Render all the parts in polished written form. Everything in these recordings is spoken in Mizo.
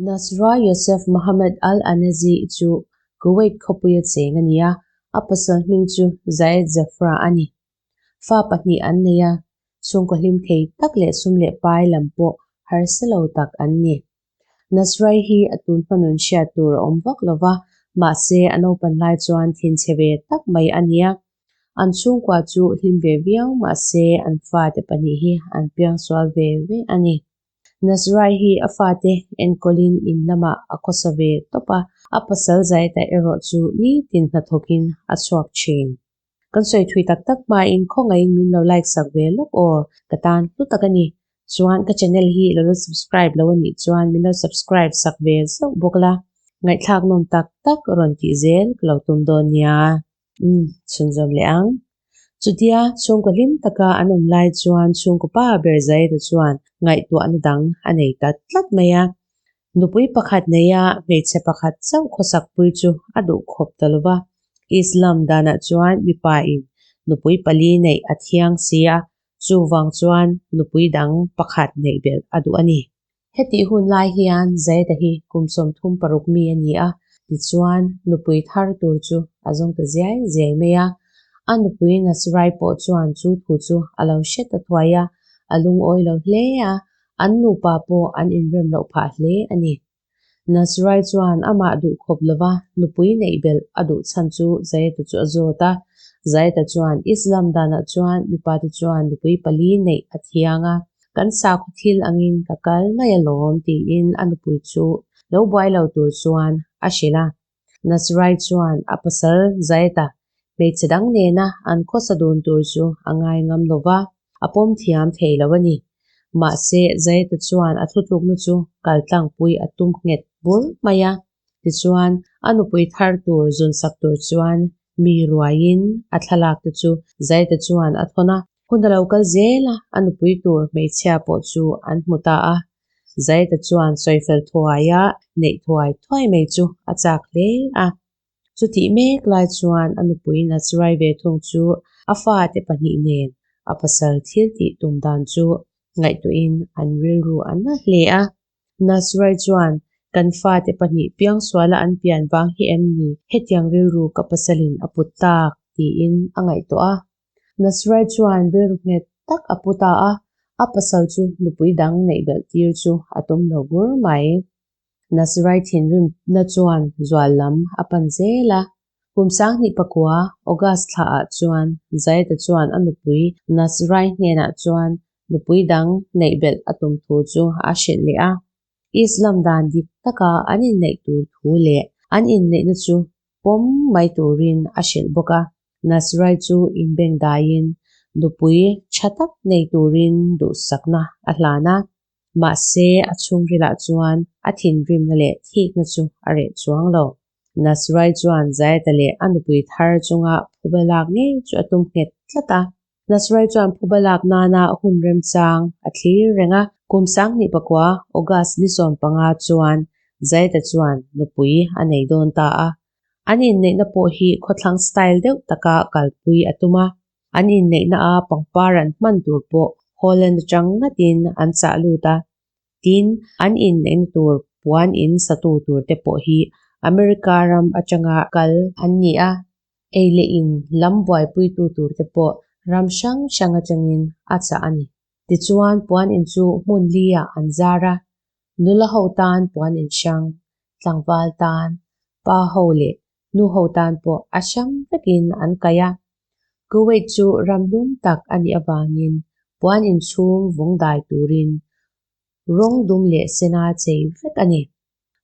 Nasra Yousef Mohammed Al-Anazi chu Kuwait khawpuia cheng a ni a, a pasal hming chu Zayed Zafra a ni. Fa pahnih an nei a, chhungkaw hlim thei tak leh sum leh pai lam pawh harsa lo tak an ni. Nasrai hi a tun hmanun hriat tur a awm vak lo va, mahse a naupan lai chuan thinchhe ve tak mai a nia. An chhungkua chu hlim ve viau mahse an fate pahnih hi an piangsual ve ve a ni. Nasrai hi a fate enkawlin in lamah a khawsa ve tawp a, a pasal Zaita erawh chu nitin hnathawkin a chhuak thin. Kan sawi thui tak tak hmain khawngaihin min lo like sak ve lawk aw, ka tan hlu tak a ni. Chuan ka channel hi lo la subscribe lo a nih chuan min lo subscribe sak ve zauh bawk la, ngaihthlak nawm tak tak rawn tih zel ka lo tum dawn nia. Umm, chhunzawm leh ang. Chutia chhungkaw hlim taka an awm lai chuan chhungkaw pa ber Zaida chuan ngaihtuahna dang a nei ta tlat mai a. Nupui pakhat neia hmeichhe pakhat chauh khawsakpui chu a duh khawp ta lo va. Islam danah chuan mipa in nupui pali neih a thiang si a, chuvang chuan nupui dang pakhat neih belh a duh a ni. Hetih hun lai hian Zaida hi kum 36 mi a ni a, tichuan nupui thar tur chu a zawng ta ziai ziai mai a. A nupui Nasrai pawh chuan chu thu chu a lo hre ta thuai a, a lungawi lo hle a, an nupa pawh an inrem loh phah hle a ni. Nasrai chuan amah duh khawp lova nupui neih belh a duh chhan chu Zaida chu a zawt a. Zaida chuan Islam danah chuan mipate chuan nupui pali neih a thiang a, Kan sakhaw thil angin ka kal mai alawm tiin a nupui chu lo buai lo tur chuan a hrilh a. Nasrai chuan a pasal Zaita hmeichhe dang nena an khawsa dun tur chu a ngai ngam lo va, a pawm thiam thei lo a ni. Mahse, Zaita chuan a thutlukna chu kaltlangpui a tum nghet bur mai a. Tichuan, a nupui thar tur zunsak tur chuan mi ruaiin a thlalak te chu Zaita chuan a thawn a. Hun a lo kal zel a, a nupui tur hmeichhia pawh chu an hmu ta a. Zaita chuan sawifel thuaia neih thuai thuai mai chu a chak hle a. Chutih mek lai chuan a nupui Nasrai ve thung chu a fate pahnih nen a pasal thil tih tum dan chu ngaihtuahin an rilru a na hle a. Nasrai chuan, Kan fate pahnih piangsuala an pian vang hi em ni hetiang rilru ka pasalin a put tak? tiin a ngaihtuah a. Nasrai chuan rilru nghet tak a pu ta a, a pasal chu nupui dang neih belh tir chu a tum lo bur mai. Nasrai thinrimna chuan zual lam a pan zel a. Kum 2009 August thla ah chuan Zaida chuan a nupui Nasrai hnenah chuan nupui dang neih belh a tum thu chu a hrilh leh a. Islam dan dik taka an inneih tur thu leh an inneihna chu pawm mai turin a hrilh bawk a. Nasrai chu inbeng daiin nupui tha tak nei turin duhsakna a hlan a. Mahse, a chhungrilah chuan a thinrimna leh thikna chu a reh chuang lo. Nasrai chuan Zaita leh a nupui thar chunga phuba lak ngei chu a tum nghet tlat a. Nasrai chuan phuba lak nana hun remchang a thlir reng a. Kum 2009 August ni 15 chuan Zaita chuan nupui a nei dawn ta a. An inneihna pawh hi khawthlang style deuh taka kalpui a tum a. An inneihna a pangpar an hman tur pawh Holland atang ngatin an chah lut a. Tin, an inneihna tur puan in satu tur te pawh hi America ram atanga kal an ni a. Ei leh in lam buaipuitu tur te pawh ram hrang hrang atangin a chah a ni. Tichuan puan in chu hmun li ah an zar a, nula ho tan puan in hrang, tlangval tan, pa ho leh nu ho tan pawh a hrang vekin an kaih a. Kuwait chu ram lum tak a nih avangin puan in chhung vawng dai turin rawng dum leh sena chei vek a ni.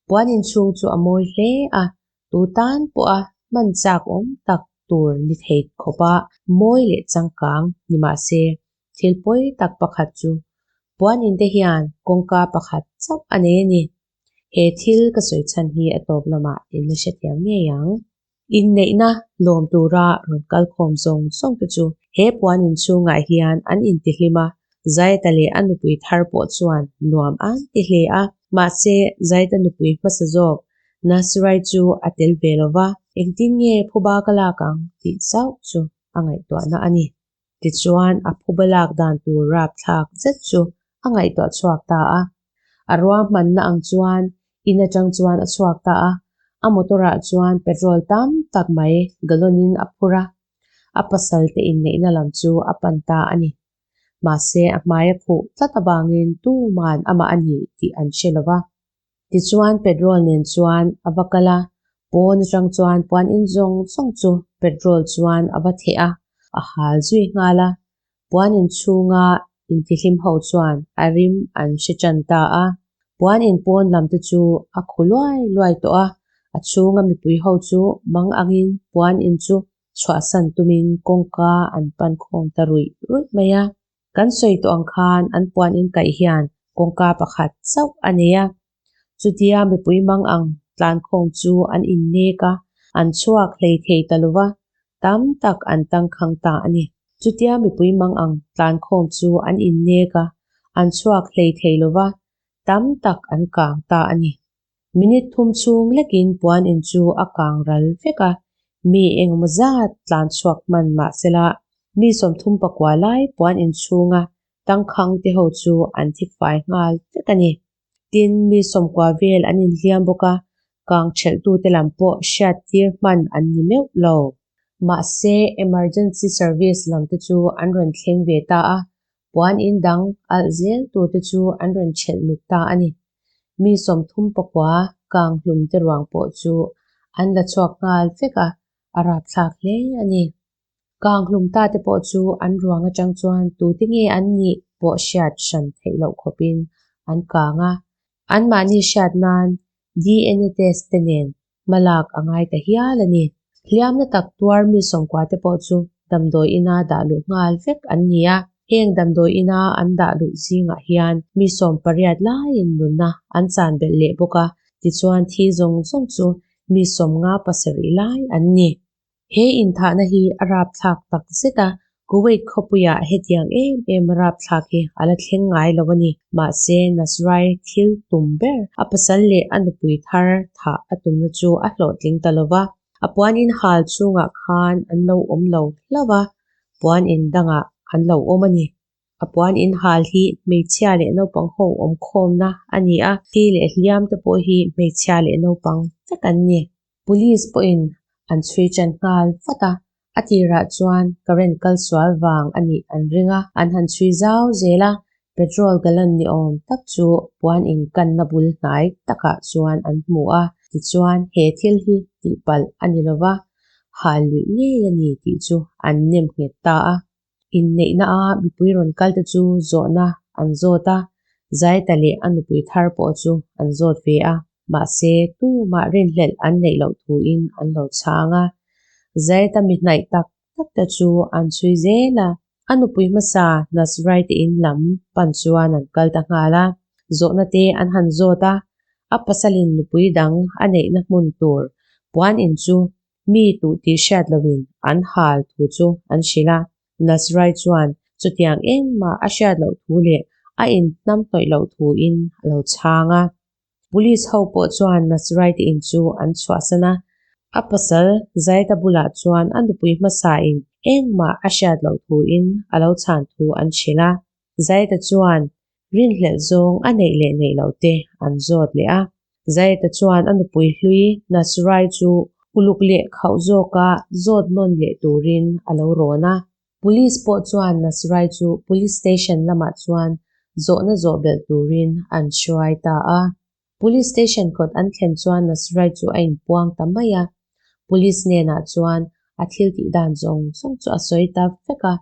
Puan in chhung chu a mawi hle a, tu tan pawha hman chak awm tak tur ni thei khawpa mawi leh changkang ni mah se, thil pawi tak pakhat chu puan in te hian kawngka pakhat chauh a nei a ni. He thil ka sawi chhan hi a tawp lamah in la hrethiam ngei ang. Inneihna lawm tura rawn kal khawm zawng zawng te chu he puan in chhungah hian an intihlim a, Zaita leh a nupui thar pawh chuan nuam an ti hle a. Mahse, Zaita nupui hmasa zawk Nasrai chu a tel ve lo va, engtin nge phuba ka lak ang tih chauh chu a ngaihtuahna a ni. Tichuan, a phuba lak dan tur rapthlak zet chu a ngaihtuah chhuak ta a. A ruahmanna ang chuan. In atang chuan a chhuak ta a, a motor ah chuan petrol tam tak mai gallon in a phur a, a pasal te inneihna lam chu a pan ta a ni. Mahse a hmai a khuh tlat avangin tuman amah a ni tih an hre lo va. Tichuan petrol nen chuan a va kal a, pawn atang chuan puan in zawng zawng chu petrol chuan a va theh a, a hal zui nghal a. Puan in chhunga intihlim ho chuan a rim an hre tan ta a. Puan in pawn lam te chu a khu luai luai tawh a, a chhunga mipui ho chu mang angin puan in chu chhuahsan tumin kawngka an pan khawm ta ruih ruih mai a. Kan sawi tawh ang khan an puan in kaih hian kawngka pakhat chauh a nei a. Chutia mipui mang ang tlankhawm chu an innek a, an chhuak hlei thei ta lo va, tam tak an tangkhang ta a ni. Chutia mipui mang ang tlankhawm chu an innek a, an chhuak hlei thei lo va, tam tak an kang ta a ni. Minute thum chhung lekin puan in chu a kang ral vek a, mi engemaw zat tlan chhuak hman mah sela, mi 39 lai puan in chhunga tangkhang te ho chu an thi fai nghal vek a ni. Tin, mi 90 vel an inhliam bawk a, kang thelhtute lam pawh hriattir hman an ni meuh lo. Mahse, emergency service lam te chu an rawn thleng ve ta a, puan in dang alh zel tur te chu an rawn thelh mit ta a ni. Mi 39 kang hlum te ruang pawh chu an la chhuak nghal vek a, a rapthlak hle a ni. Kang hlum ta te pawh chu an ruang atang chuan tute nge an nih pawh hriat hran theih loh khawpin an kang a, anmahni hriat nan DNA test te nen hmalak a ngai ta hial a ni. Hliamna tak tuar mi 90 te pawh chu damdawi ina dah luh nghal vek an ni a, heng damdawi ina an dah luh zingah hian mi 18 laiin nunna an chan belh leh bawk a, tichuan thi zawng zawng chu mi 57 lai an ni. He inthahna hi a rapthlak tak zet a, Kuwait khawpuiah hetiang em em rapthlak hi a la thleng ngai lo a ni. Mahse, Nasrai thil tum ber a pasal leh a nupui thar thah a tumna chu a hlawhtling ta lo va, a puan in hal chhungah khan an lo awm lo hlauh a, puan in dangah an lo awm a ni. A puan in hal hi hmeichhia leh naupang ho awm khawmna a ni a, thi leh hliam te pawh hi hmeichhia leh naupang vek an ni. Police pawhin an chhui tan nghal vat a, a tirah chuan current kal sual vang a nih an ring a, an han chhui zau zel a, petrol gallon ni awm tak chu puan in kanna bul hnai takah chuan an hmu a, tichuan he thil hi tihpalh a ni lova, hal luih ngei a ni tih chu an nem nghet ta a. Inneihna a mipui rawn kal te chu zawhna an zawt a, Zaita leh a nupui thar pawh chu an zawt ve a, mahse tumah rinhlelh an neih loh thuin an lo chhang a. Zaita mi hnaih tak tak te chu an chhui zel a, a nupui hmasa Nasrai te in lam pan chuan an kal ta nghal a, zawhna te an han zawt a, a pasalin nupui dang a neihna hmun tur puan in chu mi tuh tih hriat loin an hal thu chu an hrilh a. Nasrai chuan chutiang engmah a hriat loh thu leh a inhnam hnawih loh thuin a lo chhang a. Police ho pawh chuan Nasrai te in chu an chhuahsan a, a pasal Zaita bulah chuan a nupui hmasain engmah a hriat loh thuin a lo chhan thu an hrilh a. Zaita chuan rinhlelh zawng a neih leh neih loh te an zawt leh a. Zaita chuan a nupui hlui Nasrai chu uluk leh khauh zawka zawt nawn leh turin a lo rawn a. Police pawh chuan Nasrai chu police station lamah chuan zawhna zawh belh turin an hruai ta a. Police station kawt an thlen chuan Nasrai chu a inpuang ta mai a. Police hnenah chuan a thil tih dan zawng zawng chu a sawi ta vek a.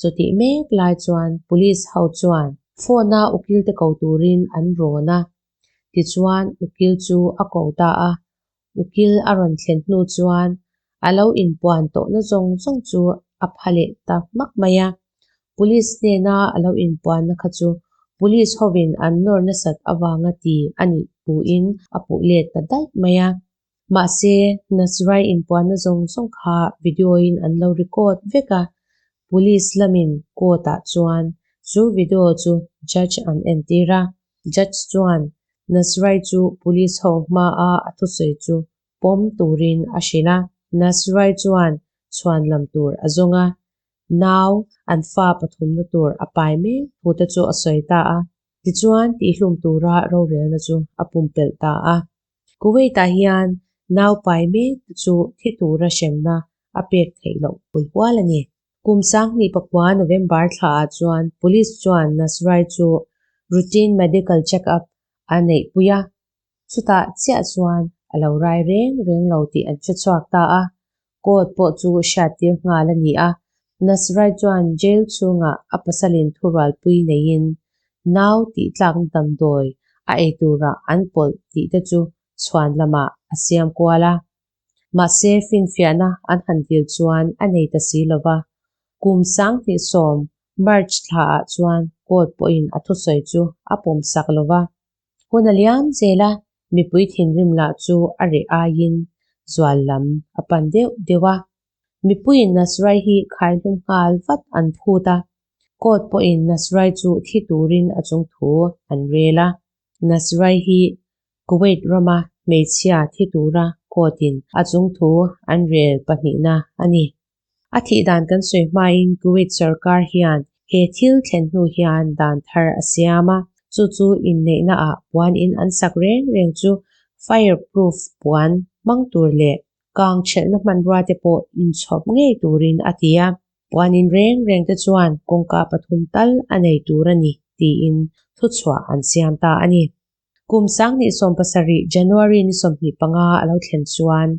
Chutih mek lai chuan police ho chuan phone a ukil te ko turin an rawn a. Tichuan ukil chu a ko ta a, ukil a rawn thlen hnu chuan a lo inpuan tawhna zawng zawng chu a pha leh ta hmak mai a. Police hnena a lo inpuanna kha chu police hovin an nawr nasat avanga ti a nih puhin a puh let ta daih mai a. Mahse, Nasrai inpuanna zawng zawng kha video in an lo record vek a, police lamin court ah chuan chu video chu judge an entir a. Judge chuan Nasrai chu police ho hmaa a thusawi chu pawm turin a hrilh a. Nasrai chuan chhuan lam tur a zawng a, nau an fa pathumna tur a pai mek thu te chu a sawi ta a. Tichuan, tihhlum tura rorelna chu a pumpelh ta a. Kuwait-ah hian nau pai mek te chu thi tura hremna a pek theih loh pul hual a ni. Kum 2009 November thlaah chuan Police chuan Nasrai chu routine medical check-up a neihpui a, chutah chiah chuan a lo rai reng reng lo tih an hre chhuak ta a, court pawh chu hriattir nghal a ni a. Nasrai chuan jail chhungah a pasalin thurualpui neiin nau tihtlakna damdawi a ei turah an pawlh tih te chu chhuan lamah a siam kual a. Mahse, finfiahna an han dil chuan a nei ta si lo va. Kum 2010 March thlaah chuan court pawhin a thusawi chu a pawmsak lo va. Hun a liam zel a, mipui thinrim lah chu a reh aiin zual lam a pan deuh deuh a. Mipuiin Nasrai hi khaihlum nghal vat an phut a, court pawhin Nasrai chu thi turin a chungthu an rel a. Nasrai hi Kuwait rama hmeichhia thi tura court-in a chungthu an rel pahnihna a ni. A thih dan kan sawi hmain Kuwait sorkar hian he thil thlen hnu hian dan thar a siam a, chu chu inneihnaah puan in an sak reng reng chu fire proof puan hmang tur leh kang thelhna hmanrua te pawh inchhawp ngei turin a ti a. Puanin reng reng te chuan kawngka pathum tal a nei tur a ni tiin thuchhuah an siam ta a ni. Kum 2017 January ni 25 a lo thlen chuan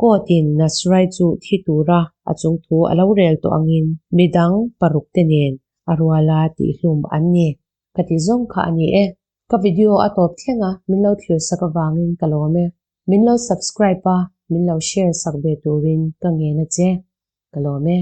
court-in Nasrai chu thi tura a chungthu a lo rel tawh angin midang paruk te nen a ruala tihhlum an ni. Ka ti zawng kha a ni e. Ka video a tawp thleng a, min lo thlir sak avangin ka lawm e. Min lo subscribe a, min lo share sak ve turin ka ngen a che. Ka lawm e.